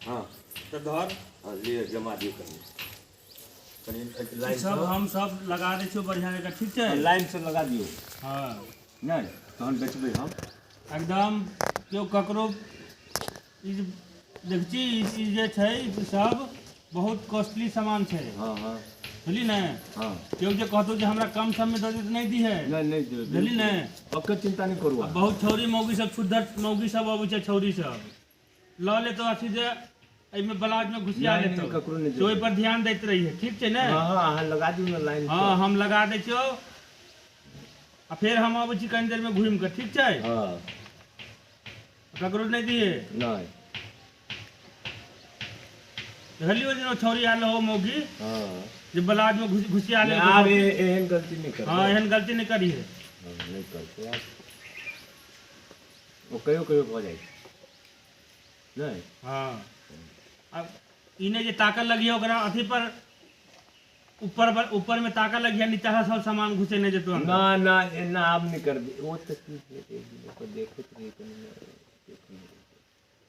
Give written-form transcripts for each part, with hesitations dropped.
हँ। तऽ धर। हँ, लिअ, जमा दियौ कनि कनि लाइन। सब हम सब लगा दै छियौ बढ़िआँ जकाँ, ठीक छै? लाइनसँ लगा दियौ। हँ। नहि तहन बेचबै हम। एकदम केओ ककरो ई जे देखै छी, ई जे छै ई सब बहुत कॉस्टली सामान छै। हँ हँ। बुझली ने? हँ। केओ जे कहतौ जे हमरा कम सममे दऽ दे तऽ नहि दिहे। नहि, नहि देबै। बुझली ने? ओकर चिन्ता नहि करू अहाँ। बहुत छौरी मौगी सब, छुद्धर मौगी सब अबै छै, छौरी सब लऽ लेतौ अथी जे एहिमे ब्लाउजमे घुसिया नहि, नहि, लेतौ। ककरो नहि तऽ ओहि देबै। पर ध्यान दैत रहिहे, ठीक छै ने? हँ हँ, अहाँ लगा दियौ ने लाइन। हँ, हम लगा दै छियौ आ फेर हम अबै छी कनि देरमे घुमि कऽ, ठीक छै? हँ। ककरो नहि दिहे। नहि। देखलियौ जे छौरी आयल हो मौगी हँ जे ब्लाउजमे घुसिया नहि, लेलकै। आब एहन गलती नहि करबै। हँ, एहन गलती नहि करिहे। हँ, नहि करतै आब। ओ कहियो कहियो भऽ जाइ छै नहि। हँ, आब ई नहि जे ताकऽ लगिहे ओकरा अथी पर, ऊपर पर, ऊपरमे ताकऽ लगिहे, नीचा से सब सामान घुसेने जेतौ अन्दर। ना ना, एना आब नहि करबै। ओ तऽ की भेल, एक दिन ओकर देखैत रहियै कनि ने, देखने रहियै।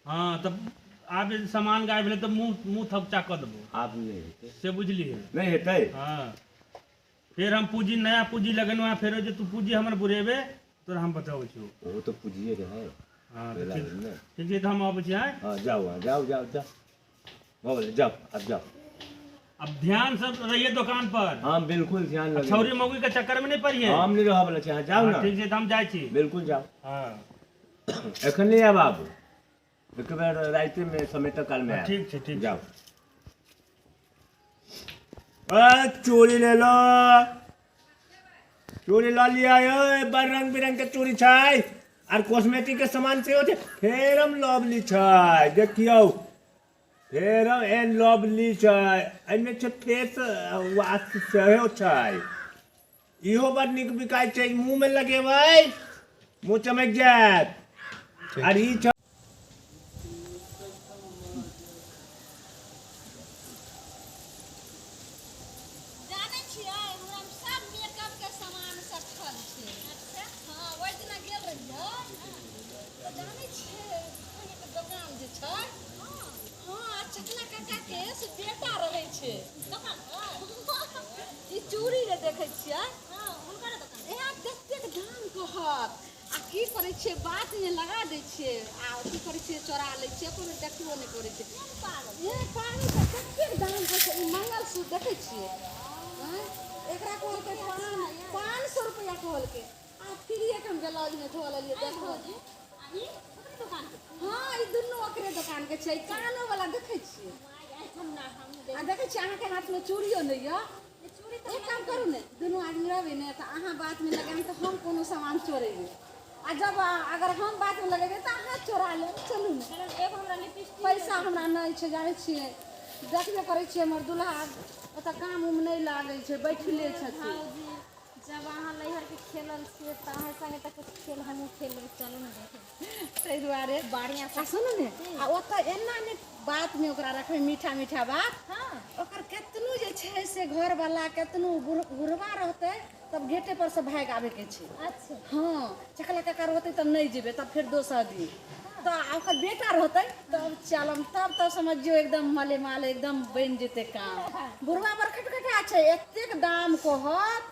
हँ, तऽ आब जे सामान गायब भेलै तऽ मुँह मुँह थपचा कऽ देबौ। आब नहि हेतै। से बुझलियै? नहि हेतै। हँ, फेर हम पूँजी, नया पूँजी लगेलहुँ हँ, फेरो जे तू पूँजी हमर बुरेबे तोरा हम बताबै छियौ। ओहो तऽ पूँजिए रहै। हँ, तऽ पहिला ठीक बेर ने। ठीक छै, तऽ हम अबै छी आँय। हँ, जाउ अहाँ, जाउ जाउ जाउ, भऽ गेलै, जाउ आब जाउ। अब ध्यान से रहिए दोकान पर। हम बिल्कुल ध्यान लगेबै। छौरी मौगी के चक्कर में नहीं पड़िए। हम नहि रहऽ वला छी, अहाँ जाउ हँ, ने। ठीक छै, तऽ हम जाइ छी। बिल्कुल जाउ। हँ। एखन नहि आयब आब, एक बेर रातिमे समेटऽ कालमे आयब। ठीक छै, ठीक। जाउ। ए, चूड़ी ले लो, चूड़ी लऽ लिअ यै, बड़ रंग बिरंग के चूड़ी छै आर कॉस्मेटिक के सामान सेहो छै। फेरम लवली छै, देखियौ, फेरम एंड लवली छै, एहिमे छै फेस वाश सेहो छै। इहो बड़ नीक बिकाइ छै, मुँहमे लगेबै मुँह चमकि जायत। आर ई छै। जानै छियै, हमरा सब मेकअप के सामान रखल छै। अच्छा। हँ, ओहि दिना गेल रहियै तऽ जानै छियै, के दोकान जे छै। हँ, चकना काका के से बेटा रहै छै दोकान पर। ई चूड़ी जे देखै छियै। हँ, हुनकर दोकान। इएह जतेक दाम कहत आ की करै छियै, बातमे लगा दै छियै आ की करै छियै, चोरा लै छियै, एको बेर देखबो नहि करै छियै। ये पागल, तऽ कतेक दाम कहै छै। ई मंगलसूत्र देखै छियै आँय, एकरा कहलकै 500 रुपैआ कहलकै आ फ्रीएके हम ब्लाउजमे धऽ लेलियै। देखो। हँ, ई दुनू ओकरे दोकानके छै। कानो वाला देखै छियै आ देखै छियै अहाँके हाथमे चूड़ियो नहि यऽ। एक काम करू ने, दुनू आदमी रहबै ने तऽ अहाँ बातमे लगायब तऽ हम कोनो सामान चोरेबै आ जब अगर हम बातमे लगेबै तऽ अहाँ चोरा लेब। चलू ने, पैसा हमरा नहि छै, जानै छियै, देखबे करै छियै, हमर दुल्हा ओतऽ काम उम नहि लागै छै, बैठले छथिन। जब अहाँ नैहरके खेलल छियै तऽ अहाँ संगे तऽ किछु खेल हमहूँ खेलबै, चलू ने देखै। ताहि दुआरे बढ़िआँ। आ सुनू ने, आ ओतऽ एना नहि बातमे ओकरा रखबै, मीठा मीठा बात। हँ। ओकर केतनो जे छै से घरवला केतनो बुढ़वा रहतै तब गेटे पर से भागि आबैके छै। अच्छा। हँ, चकला काका रहतै तब नहि जेबै, तब फेर दोसर दिन तऽ आ ओकर बेटा रहतै तब चलब, तब तऽ समझियौ एकदम माले माल एकदम बनि जेतै काम। बुढ़वा बड़ खटखटा छै, एतेक दाम कहत,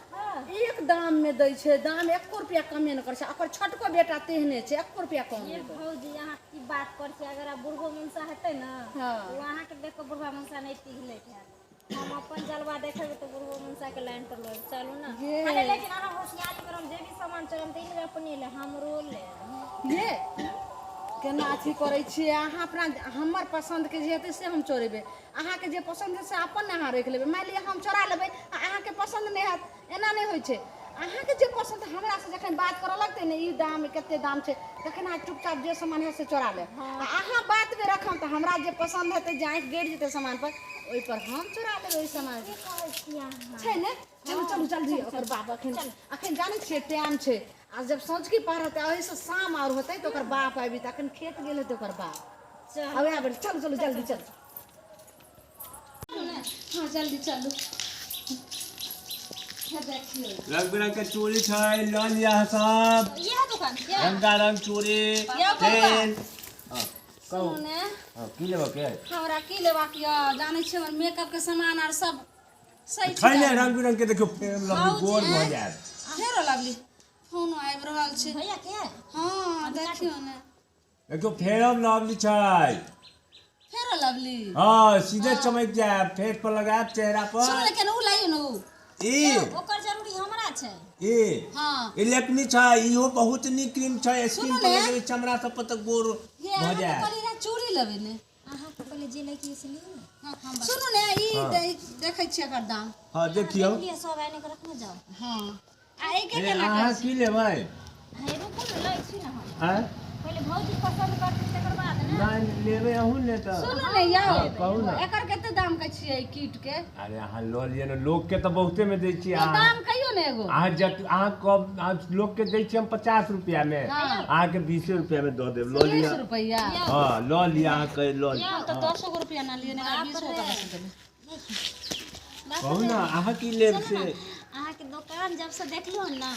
एक दाममे दै छै, दाम एको रुपैआ कमे नहि करै छै। ओकर छोटको बेटा तेहने छै, एको रुपैआ कम ये नहि करै। भौजी, अहाँ की बात करै छियै? अगर आब बुढ़बो मनसा हेतै ने, हँ, ओ अहाँके देख कऽ बुढ़बा मनसा नहि पिघलैत हैत। हम अपन जलवा देखेबै तऽ बुढ़बो मनसा के लाइन पर लऽ चलू ने। ये। खाली लेकिन अहाँ होशियारी करब, जे भी सामान चोरम तऽ ई नहि अपने ले, हमरो ले। ये केना अथी करै छियै अहाँ? अपना हमर पसन्दके जे हेतै से हम चोरेबै, अहाँके जे पसन्द हेतै से अपन अहाँ राखि लेबै। मानि लिअ हम चोरा लेबै आ अहाँके पसन्द नहि हैत, एना नहि होइ छै। अहाँके जे पसन्द, हमरासँ जखन बात करऽ लगतै ने, ई दाम कते दाम छै, तखन अहाँ चुपचाप जे सामान हैत से चोरा लेब आ अहाँ बातमे रखब तऽ हमरा जे पसन्द हेतै, जे आँखि गड़ि जेतै सामान पर, ओहि पर हम चोरा लेबै ओहि सामान। की कहै छियै अहाँ? छै ने? चलू चलू जल्दी, ओकर बाप अखन अखन जानै छियै टाइम छै आ जब साँझकी पहर होतै, ओहिसँ शाम आओर होतै तऽ ओकर बाप आबि जेतै। अखन खेत गेल हेतै ओकर बाप। चल। आ वएह बेर चलू चलू जल्दी चलू। हँ, जल्दी चलू। हे देखियौ। रंग बिरंग के चूड़ी छै, लऽ लिअ अहाँ सब। इएह दुकान छियै? रंगारंग चूड़ी। यौ बौआ। तेल। हँ। सुनू ने। हँ, की लेबऽ के? हमरा की लेबाक यऽ जानै छियै, हमर मेकअप के सामान आर सब सही छै ने, रंग बिरंग के। देखियौ, फेर लवली गोर भऽ जायत। फेरो लवली फोन आबि रहल छै। भैया के? हँ, देखियौ ने। देखियौ, फेरम लवली छै। फेरो लवली। हँ, सीधे चमकि जायब, फेस पर लगायब, चेहरा सुनू पर। ने, केना उ लाइयो ने उ। ई ओकर जरूरी हमरा छै। ई हँ। ई लेपनी छै, इहो बहुत नीक क्रीम छै। स्किन सुनू पर ने। लगेबै चमड़ा सब पर तऽ गोर ये भऽ अहाँके जायत। कहली रहए चूड़ी लेबै ने। अहाँके पहिले जे लैके से लियौ ने। हँ, सुनू ने, ई देखै छियै एकर दाम। हँ, देखियौ। देख लिअ सब, आनि कऽ रखने जाउ। हँ, आ एके ए, केना अहाँ करै छी? की लेबै? हे, रुकू ने, लै छी ने हम। आँय? पहिले भौजी पसन्द करथिन तकर बाद ने। नहि लेबै अहूँ ने तऽ। सुनू ने यौ। हँ, कहू ने। एकर कते दाम के छियै ई कीट के? अरे, अहाँ लऽ लिअ ने, लोकके तऽ बहुते मे दै छियै। तो अहाँ दाम कहियौ ने एगो। अहाँ जत अहाँ कब अहाँ लोकके दै छियै हम 50 रुपैआ मे, हँ। अहाँके 20 रुपैआ मे दऽ देब, लऽ 20 लिअ। रुपैआ? हँ, लऽ लिअ, अहाँ कहि लऽ लिअ। हम तऽ 10 गो रुपैआ ना लिअ ने, 20 गो कतऽ से देबै? बाप कहू रे। ने, अहाँ की लेब सुनू से? ने, अहाँके दोकान जब से देखलहुँ ने,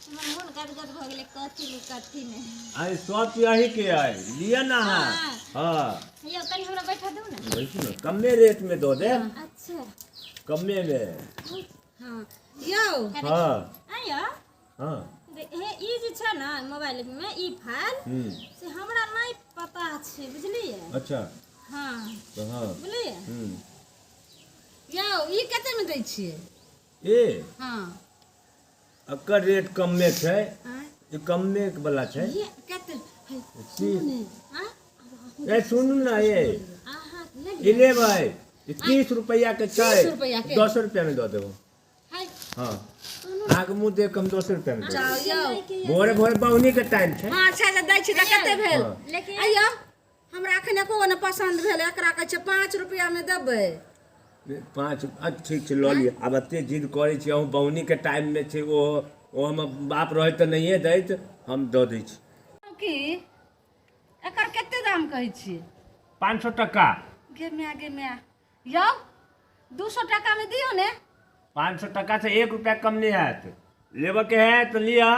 हमर मोन गदगद भऽ गेलै, कथी लू कथी नहि। अरे, सब चीज अहीँके अइ, लिअ ने अहाँ। हँ। यौ, कनि हमरा बैठा दू ने। बैठू ने, कमे रेट मे दऽ देब। अच्छा। कमे मे। हँ यौ। हँ। आँ यौ। हँ। हे, ई जे छै ने मोबाइल मे ई फाइल, से हमरा नहि पता छै, बुझलियै? अच्छा। हँ। तऽ हँ। बुझलियै? यौ, ई कते मे दै छियै? ए? हँ। एकर रेट कमे छै। आँय? ई कमे वाला छै। ये कते है? आँय? ए, सुनू ने, ये अहाँ नहि ई लेबै? ई 30 रुपैआ के छै। 30 रुपैआ के? 10 रुपैआ मे दऽ देबो। है। हँ, अहाँके मुँह देख कऽ हम 10 रुपैआ मे दऽ जाउ यौ। देब। भोरे भोरे बौनी के टाइम छै। हँ, अच्छा अच्छा, दै छी तऽ कते भेल? हँ। लेकिन आइयो, हमरा एखन एको गो ने पसन्द भेल। एकरा कहै छै 5 रुपैआ मे देबै। 5, ठीक छै, लऽ लिअ। आब एते जिद करै छी अहूँ, बौनीके टाइममे छै। ओ ओ हमर बाप रहैत तऽ नहिए दैत, हम दऽ दै छी। की एकर कते दाम कहै छियै? 500 टका। गे माय, गे माय, यौ, 200 टाका मे दियौ ने। 500 टका से 1 रुपया कम नहि हैत। लेबऽके है तऽ लिअ,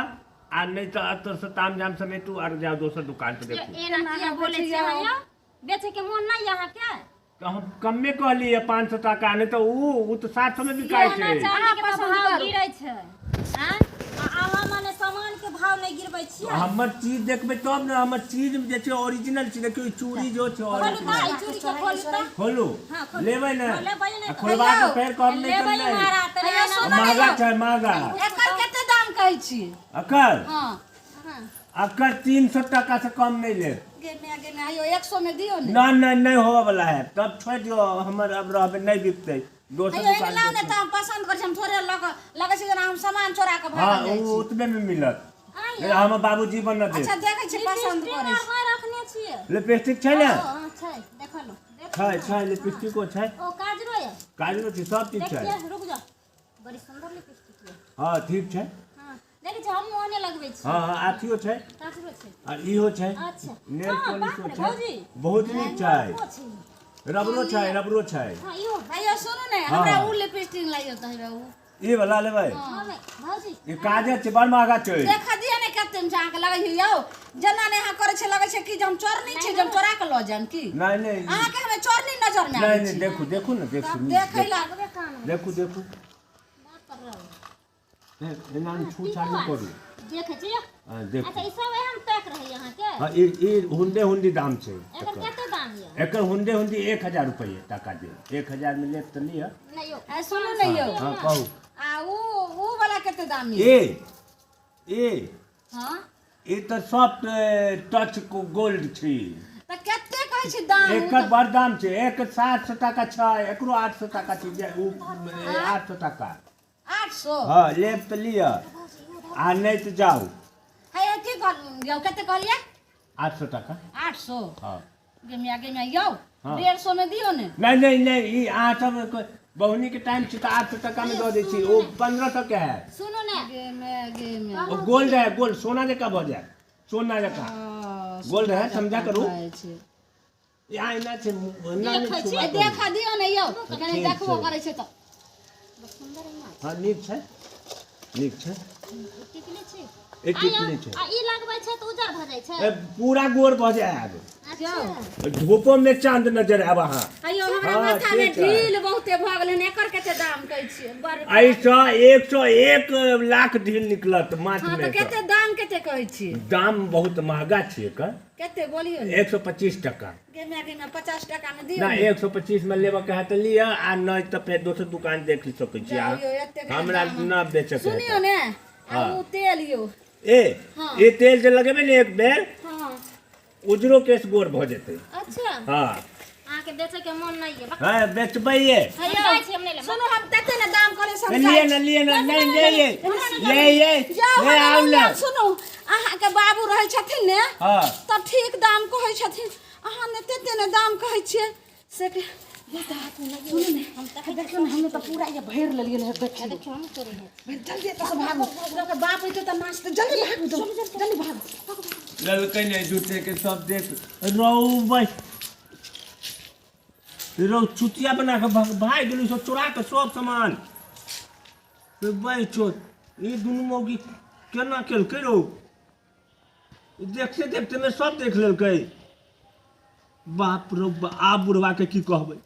आ नहि तऽ एतऽ से ताम झाम समेटू आर जाउ दोसर दुकान पर देखू। एना किया बोलै छियै अहाँ यौ? बेचैके मोन नहि यऽ अहाँके? तऽ हम कमे कहलियै 500 टाका, नहि तऽ उ तऽ 700 मे बिकाइ सोना छै। चाँदीके तऽ पसन्द भाव करू। गिरै छै, आँय? आ अहाँ मने सामानके भाव नहि गिरबै छियै। हमर चीज देखबै तब ने। हमर चीज जे छै ओरिजिनल छै। देखियौ, ई चूड़ी जो छै खोलू तऽ, ओरिजिनल। ई चूड़ीके खोलू तऽ। खोलू। हँ, खोलू। लेबै ने? हँ, लेबै ने। आ खोलबा के फेर कहब नहि तऽ लेबै नहि। महाराज, तऽ हैया, एना सुनू ने महगा यौ। छै, महगा। एकर कते दाम कहै छियै? अकर? हँ। अकर 300 टका से कम नहि लेब। गे माय, गे माय, यौ, 100 मे दियौ ने। नहि नहि, नहि होबऽ वाला है। तब छोड़ि दियौ, हमर अब रहबै, नहि बिकतै दोसर हैयो, दुकान एने लाउ ने। देखू। तऽ हम पसन्द करै छी, हम थोड़े लऽ कऽ लगै छै जेना हम सामान चोरा कऽ हँ, भागल जाइ ओ छी। ओतबे मे मिलत, नहि हमर बाबूजी बन देत। अच्छा, देखै छी, पसन्द लिपस्टिक करै आर छी। नहि रखने छियै? लिपस्टिक छै ने? हँ, छै, देखल। छै छै, लिपस्टिको छै। ओ काजरो यऽ? काजरो छै, सब चीज छै। देखिए, रुक जाओ, बड़ी सुंदर लिपस्टिक यऽ। हँ, ठीक छै। हँ, देखै छी, हमहूँ ओहने लगबै छी। हँ हँ, अथियो छै। काजरो छै। आ इहो छै। अच्छा। नेल हँ, पॉलिशो बाप रे, छै। भौजी। बहुत नीक छै। ओ छै। रबरो छै, रबरो छै। हँ, इहो। हैयो, सुनू ने, हमरा उ लिपस्टिक लाइयो तऽ हेबे उ। ई वाला लेबै? हँ भौजी। ई काजर छै, बड़ महगा छै। देखा दिअ ने कते मे छै अहाँके लगै छै यौ। जेना नहि अहाँ करै छै, लगै छै कि जे हम चोरनी छी, जे हम चोरा कऽ लऽ जायब की? नहि नहि। अहाँके हमे चोरनी नजर मे नहि आबै नहि छी? देखू, देखू ने, देखू। तब देखै ला लगबे कान मे। देखू, देखू। बाप रे। ए, एना नहि छू छाड़ नहि करू। देखै छी। हँ, देखू। अच्छा, ई सब एहन पैक रहैए अहाँके? हँ, ई ई हुंडे हुंडी दाम छै। एकर एकर कते दाम यऽ? एकर हुंडे हुंडी 1000 रुपैआ टाका देब। 1000 मे लेब तऽ लिअ। नहि यौ। आ सुनू ने यौ। हँ, कहू। आ उ उ वाला कते दाम यऽ? ए ए? हँ। ई तऽ सॉफ्ट टच गोल्ड छी। तऽ कते कहै छी दाम उ? एकर बड़ दाम छै। एक 700 टाका छै, एकरो 800 टाका छै। जे उ 800 टाका। 800? हँ, लेब तऽ लिअ, आ नहि तऽ जाउ। है, की कहल यौ, कते कहलियै? 800 टाका। 800? हँ। गे माय, गे माय, यौ। हँ। 150 मे दियौ ने। नहि नहि नहि, ई अहाँ सब बहुनी के टाइम छै तऽ 800 टका मे दऽ दै छी। ओ 1500 के है। सुनू ने। गे माय, गे माय। ओ गोल्ड है, गोल्ड, सोना जकाँ भऽ जायत, सोना जकाँ गोल्ड है, समझा करू। खाइ छै। यहाँ एना छै, एना नहि देखै छी। छुआ ए, करू। देखा दियौ ने यौ, कनि ठीक देखबो छै। करै छै तऽ। बड़ सुन्दर है। हँ, नीक छै, नीक छै। टिकली छै। ई टिकली छै। आ ई लगबै छै तऽ उजर भऽ जाइ छै? ए, पूरा गोर भऽ जायब। अच्छा। धूपो में चांद नजर आयब अहाँ। अयो, हमरा हँ, माथा में से छै। ढील बहुते भऽ गेलै हन, एकर कते दाम कहै छियै? बड़ एहिसँ 101 लाख ढील निकलत माथ हँ, तऽ में। कते दाम, कते कहै छियै? दाम बहुत महगा छियै एकर। कते बोलियौ ने। 125 टका। गे माय गे माय, 50 टका मे दियौ ना। ने। 125 में लेबऽ के है तऽ लिअ, आ नहि तऽ फेर दोसर दुकान देख सकै छी अहाँ। जाउ यौ, एतेक हमरा दाम। न बेचऽ के सुनियौ है। ने, आ हँ। ओ तेल यौ? ए। हँ। ई तेल जे लगेबै ने एक बेर, हँ, उजरो केश गोर भऽ जेतै। अच्छा। हँ। अहाँके बेचै के मोन नहि ये? हँ, बेचबैये। हम जाइ छी, हम नहि लेब। सुनू, हम तते ने दाम कहले से हम लिए जाइ न छी। लिए न, नहीं ले ये, ले ये। जाउ। ले हमरा आउ नहि ने। लेब। सुनू, अहाँके बाबू रहै छथिन ने, हँ, तब ठीक दाम कहै छथिन। अहाँ ने तते ने दाम कहै छियै से के सुनू ने, देखियौ ने, हमे तऽ पूरा ये भरि लेलियै ने। देखियौ। देखियौ, हम तोड़ै है। जल्दी एतऽ से भागू, ओकर बाप अइतै तऽ नाचतै। जल्दी भागू, जल्दी भागू। ललकै नहि झूठे के सब देख रौ बस रौ, चुतिया बना के भागि गेलौ सब चोरा के सब सामान। रे बै चोत, ई दुनू मौगी केना केलकै रौ? ई देखते देखते मे सब देख लेलकै। बाप रौ आब बुढ़वा के की कहबै?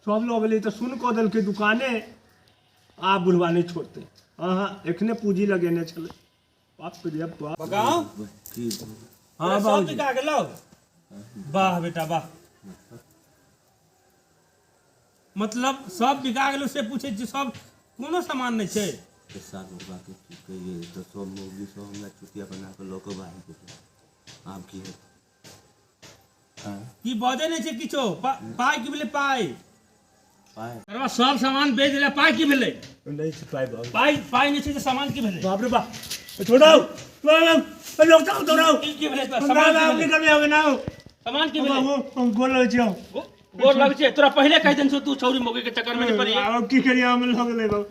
सब लऽ गेलै तऽ सुन कऽ देलकै दुकाने। आब बुढ़वा नहि छोड़तै। अहाँ एखने पूंजी लगेने छलै। बाप रे बाप। बगाओ। की? हाँ। सब बाबूजी। बिका गेलौ? वाह बेटा वाह। मतलब सब बिका गेलौ से पूछै छी, सब कोनो सामान नहि छै? पैसा बुढ़वा के की कहिए? तऽ सब मौगी सब हमरा चुतिया बना कऽ लऽ कऽ भागि गेलै। आब की हेतै? हाँ? की बजै नहि छै किछो? पाइ की भेलै पाइ? पाइ? करबा सब सामान बेच देला, पाइ की भेलै? नहि छै पाइ बाबू। पाइ, पाइ नहि छै तऽ सामान की भेलै? बाप रे बाप, छोड़ो, लोग जाओ, दौड़ाओ। की की भेलै तोरा? ना सामान ना की भेलै? निकल आवे ना। सामान की भेलै? बाबू, हम गोल लगै छियौ। गोर लगै छै तोरा। पहिले कहि देने छौ, तू छौरी मौगी के चक्कर में नहीं पड़िए। आब की करिए? हम लग गेलै बाबू,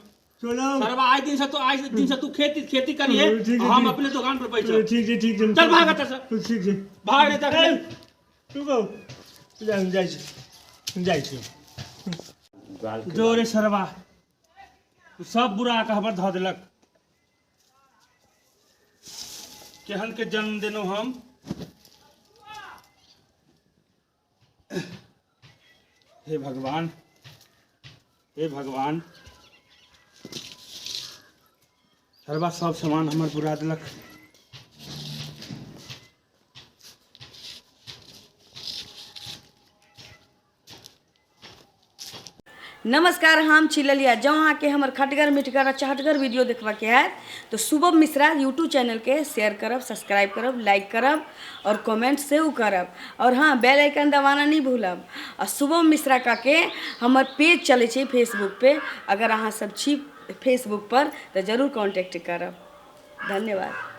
छोड़ो। सरवा आइ दिन से तू खेती खेती करिए। ठीक है, हम ठीक। अपने दुकान पर बैठो। ठीक छै, ठीक छै। चल भाग एतऽ से। ठीक छै। भाग रे तखने। तू कहू, हम जाइ छी, जाइ छी। जो रे सरवा, तू सब बुरा के हमर धऽ देलक। केहन के जन्म देलहुँ हम? हे भगवान, हे भगवान। सरवा सब सामान हमर बुरा देलक। नमस्कार, हम छी ललिया। जँ अहाँके हमर खटगर मिठगर आ चहटगर वीडियो देखबाके हैत तऽ शुभम मिश्रा यूट्यूब चैनलके शेयर करब, सब्सक्राइब करब, लाइक करब और कमेंट सेहो करब और हाँ, बेल आइकन दबाना नहि भूलब। आ शुभम मिश्रा के हमर पेज चलै छै फेसबुक पे, अगर अहाँ सब छी फेसबुक पर तऽ जरूर कॉन्टैक्ट करब। धन्यवाद।